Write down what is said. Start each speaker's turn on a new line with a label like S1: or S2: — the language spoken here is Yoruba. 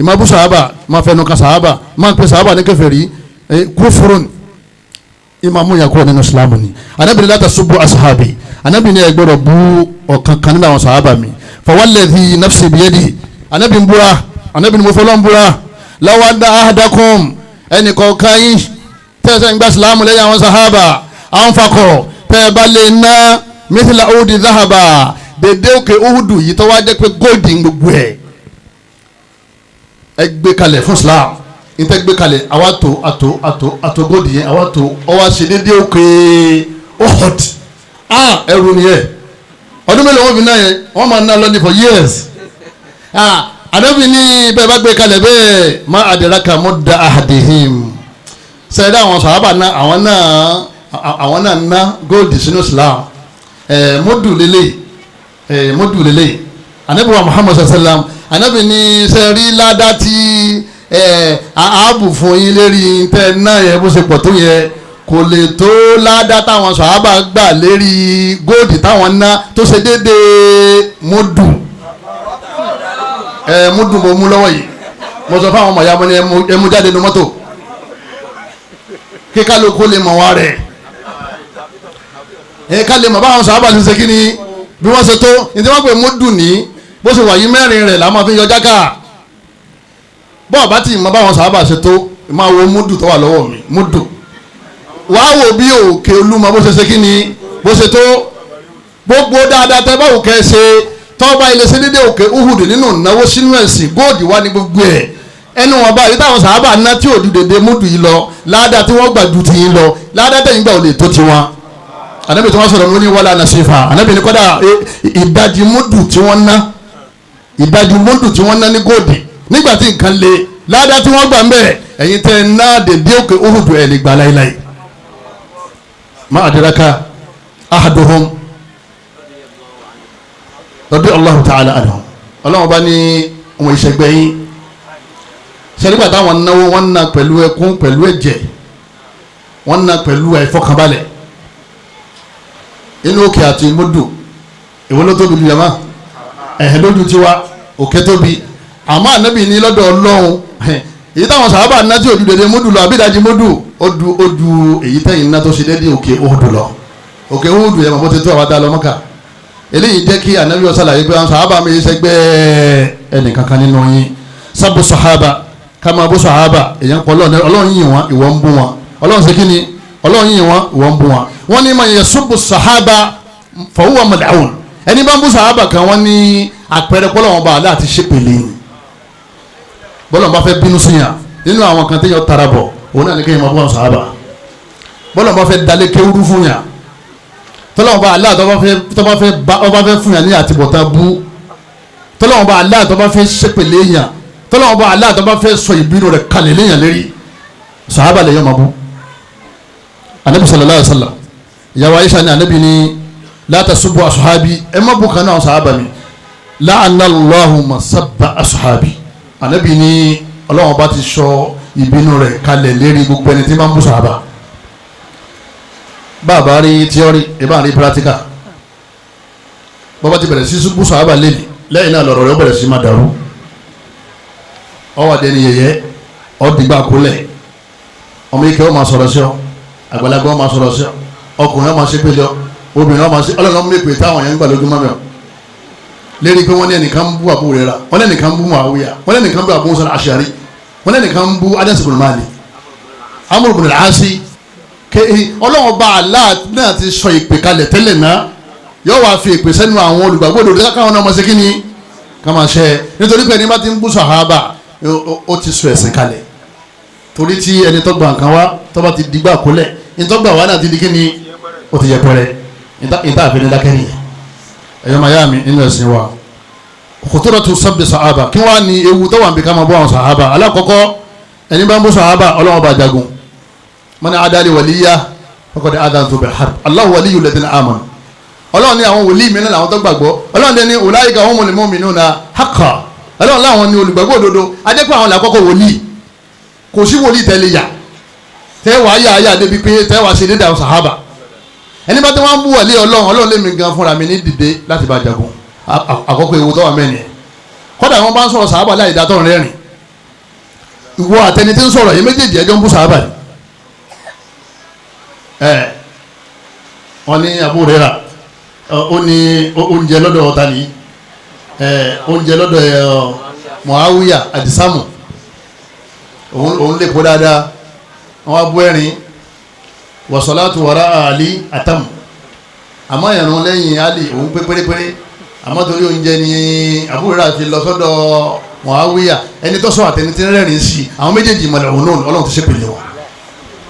S1: Ìmọ̀ bú sàhábà, ìmọ̀ fẹnu kan sàhábà, ìmọ̀ pé sàhábà ní kèfèrí, kúfúrún, ìmọ̀ mú yàn kúrò nínú Islam ni. Anabi ní la tasubbu ashabi, anabi ní ẹ gbọ́dọ̀ bú ọ̀kan kan nínú àwọn sàhábà mi. Fawalladhi nafsi biyadihi, anabi ń búra, anabi ní mo fọlọ́ ń búra, law anna ahadakum, ẹnì kọ̀ọ̀kan yín tẹ́sán gba Islam lẹ́yìn àwọn sàhábà, anfaqo, tẹ́ ẹ bá lè ná mithla udi dhahaba, dèdè òkè uhudu yìí tó wá jẹ́ pé góòdì gbogbo ẹ̀, ẹ gbé kalẹ̀ fún Islam, n tẹ́ gbé kalẹ̀ àwa tó àtó àtó àtó góòdì yẹn àwa tó ọ wá ṣe dédé òkè Uhud. Ẹrù nìyẹn. Ọdún mélòó wọn fi náà yẹn, wọn máa ná lọ́ní for years. Ànábì ní bẹ́ẹ̀ bá gbé kalẹ̀ bẹ́ẹ̀, má adraka mudda ahadihim, sẹ́yìn àwọn sàhábà náà, àwọn náà ná góòdì sínú Islam, mọ́dù lélẹ̀, mọ́dù lélẹ̀. Ànábì wa Muhammad sallam, ànábì ní sẹ́rí ládá tí ààbò fún yín lérí tẹ́ náà yẹ bó ṣe pọ̀ tó yẹ, kò lè tó ládá táwọn sàhábà gbà lérí góòdì táwọn ná tó ṣe déédéé mọ́dù. Mọ́dù mo mú lọ́wọ́ yìí, mo sọ fáwọn ọmọ ìyá mo ní ẹ mú jáde nu mọ́tò kí kálukú lè mọ̀ wá rẹ̀, ká lè mọ̀ báwọn sàhábà ṣe ṣe kí ni bí wọ́n ṣe tó ní tí wọ́n pè mọ́dù ní bó ṣe wà yí mẹ́rin rẹ̀ la máa fi yọ jáká. Bọ́ọ̀ bá ti mọ̀ báwọn sàhábà ṣe tó, máa wo múdù tó wà lọ́wọ́ mi, múdù wàá wò bí òkè Olúmọ bó ṣe ṣe kí ni bó ṣe tó. Gbogbo dáadáa tẹ báwo kẹ́ ṣe tọ́ba ilé ṣe dédé òkè Uhudu nínú ìnáwó sínú ẹ̀sìn, góòdì wá ní gbogbo ẹ̀. Ẹnu wọn báyìí táwọn sàhábà ná tí òdu dèdè múdù yìí lọ, ládàá tí wọ́n gbà ju ti yín lọ, ládàá tẹ̀yìn gbà ò lè tó tiwọn. Ànábì tí wọ́n sọ̀rọ̀ ní wàlá nàṣífà, ànábì ní kọ́dà ìdajì múdù tí wọ́n ná, ìdajì múdù tí wọ́n ná ní góòdì nígbà tí nǹkan le, ládàá tí wọ́n gbà ń bẹ̀, ẹ̀yin tẹ́ ẹ ná dèdè òkè Uhudu ẹ̀ lè gbà láéláé. Ma adraka ahaduhum radiyallahu ta'ala anhum. Ọlọ́run bá ní ohun ìṣẹ̀gbẹ́ yín sẹ́nígbà táwọn náwó, wọ́n ná pẹ̀lú ẹkún, pẹ̀lú ẹ̀jẹ̀, wọ́n ná pẹ̀lú àìfọkànbalẹ̀. Inú òkè àti múdù èwo ló tóbi jù? Ẹ̀hìn lójú tiwa òkè tóbi, àmọ́ ànábì ní lọ́dọ̀ Ọlọ́run èyí táwọn sàhábà ná tí òdu dèdè múdù lọ, àbí ìdajì múdù, ó du èyí tẹ̀yìn ná tó ṣe dédé òkè Uhudu lọ. Òkè Uhudu yẹn mọ̀ bó ti tó àwọn adá lọ Mọ́kà. Eléyìí jẹ́ kí ànábì ó ṣàlàyé pé àwọn sàhábà mi ṣẹgbẹ́ ẹnìkankan nínú yín. Sábò sàhábà ká máa bó sàhábà, èèyàn pọ̀ Ọlọ́run yìn wọ́n, ìwọ ń bú wọn. Ọlọ́run ṣe kí ni? Ọlọ́run yìn wọ́n, ìwọ ń bú wọn. Wọ́n ní man yasubbu sàhábà fahuwa mal'un, ẹni bá ń bú sàhábà kan, wọ́n ní àpẹẹrẹ pọ́lọ́wọ́n bá aláàtí ṣépèlè ni. Bọ́lọ̀ bá fẹ́ bínú sí yàn nínú àwọn kan téèyàn tara bọ̀, òun náà ní kéèyàn máa bú àwọn sàhábà. Bọ́lọ̀ bá fẹ́ dalé kéwúrú fún yàn, tọ́lọ́wọ́n bá aláà tó bá fẹ́ fún yàn ní àtibọ̀tán bú, tọ́lọ́wọ́n bá aláà tó bá fẹ́ ṣépèlè yàn, tọ́lọ́wọ́n bá aláà tó bá fẹ́ sọ ìbínú rẹ̀ kalẹ̀ léyàn lérí, sàhábà lè yàn máa bú. Anabi sallallahu alaihi wasallam, ìyàwó Aisha ní anabi ní la tasubbu ashabi, ẹ má bú kan náà sàhábà mi, la'ana Allahu man sabba ashabi. Anabi ní Ọlọ́run bá ti sọ ìbínú rẹ̀ kalẹ̀ lérí gbogbo ẹni tí máa ń bú sàhábà. Bàbá rí tíọ́rì, ìbá rí pírátíkà, bàbá ti bẹ̀rẹ̀ sí bú sàhábà lélẹ̀, lẹ́yìn náà lọ̀rọ̀ rẹ̀ ó bẹ̀rẹ̀ sí máa dàrú, ọwọ́ adẹni yẹyẹ, ọdìgbà kólẹ̀, ọmọ ike ó máa sọ̀rọ̀ sí ọ, àgbàlagbà ó máa sọ̀rọ̀ sí ọ, ọkùnrin ó máa ṣépè lọ, obìnrin ó máa ṣe ọlọ́run mẹ́pẹ̀ táwọn yẹn ń gbà lójúmọ́ mẹ́wàá lérí pé wọ́n ní ẹnìkan ń bú Abu Hurairah, wọ́n ní ẹnìkan ń bú Muawiya, wọ́n ní ẹnìkan ń bú Abu Musa al-Ash'ari, wọ́n ní ẹnìkan ń bú Anas ibn Malik, Amr ibn al-Asi. Ọlọ́run bá Allah náà ti sọ ìpè kalẹ̀ tẹ́lẹ̀ náà, yóò wá fi ìpè sẹ́nu àwọn olùgbàgbọ́ òdodo káwọn náà máa ṣe kí ni ká máa ṣe, nítorí pé ẹni bá ti ń bú sàhábà ó ti sọ ẹ̀sìn kalẹ̀. Torí tí ẹni tó gba nǹkan wá tó bá ti dìgbà kólẹ̀, ẹni tó gbà wá náà ti di kí ni ó ti yẹpẹrẹ, ìta àfẹnudá dákẹ́ nìyẹn. Ẹ̀yọ́ máa yá mi nínú ẹ̀sìn wa, khuturatu sabbi sàhábà, kí wọ́n á ní ewu tó wà níbi ká máa bú àwọn sàhábà. Alákọ̀ọ́kọ́, ẹni bá ń bú sàhábà Ọlọ́run bá jagun. Man adali waliya faqad adantu bil harb, Allahu waliyul ladina amanu. Ọlọ́run ní àwọn wòlíì mìíràn làwọn tó gbàgbọ́. Ọlọ́run ní ulaika humul mu'minuna haqqan, Ọlọ́run láwọn ní olùgbàgbọ́ òdodo. Adẹ́pẹ́ àwọn làkọ́kọ́ wòlíì, kò sí wòlíì tẹ́lẹ̀ yà tẹ́ wàá yà yà débi pé tẹ́ wàá ṣe dédé àwọn sàhábà. Ẹni bá tí wọ́n ń bú wọlé Ọlọ́run, Ọlọ́run lèmi gan fúnra mi ní dìde láti bá jagun. Àkọ́kọ́ ewu tó wà mẹ́rin ẹ̀, kọ́dà wọn bá ń sọ̀rọ̀ sàhábà láì dá tọ̀run rẹ́rìn. Ìwọ àtẹni tí ń sọ̀rọ̀ yìí méjèèjì ẹjọ́ ń bú sàhábà ni. Ẹ wọ́n ní Abu Huraira ó ní oúnjẹ lọ́dọ̀ ọ̀tá ni, oúnjẹ lọ́dọ̀ Muawiya àdìsámù, òun lè kó dáadáa, wọ́n wá bú ẹ̀rín. Wasalatu wara Ali atam, àmọ́ ìrun lẹ́yìn Ali òun pé pérépéré, àmọ́ torí oúnjẹ ni Abu Huraira fi lọ sọ́dọ̀ Muawiya. Ẹni tó sọ àtẹni tí ń rẹ́rìn sí, àwọn méjèèjì ìmọ̀lẹ̀ òun náà Ọlọ́run ti ṣépèlè wọn.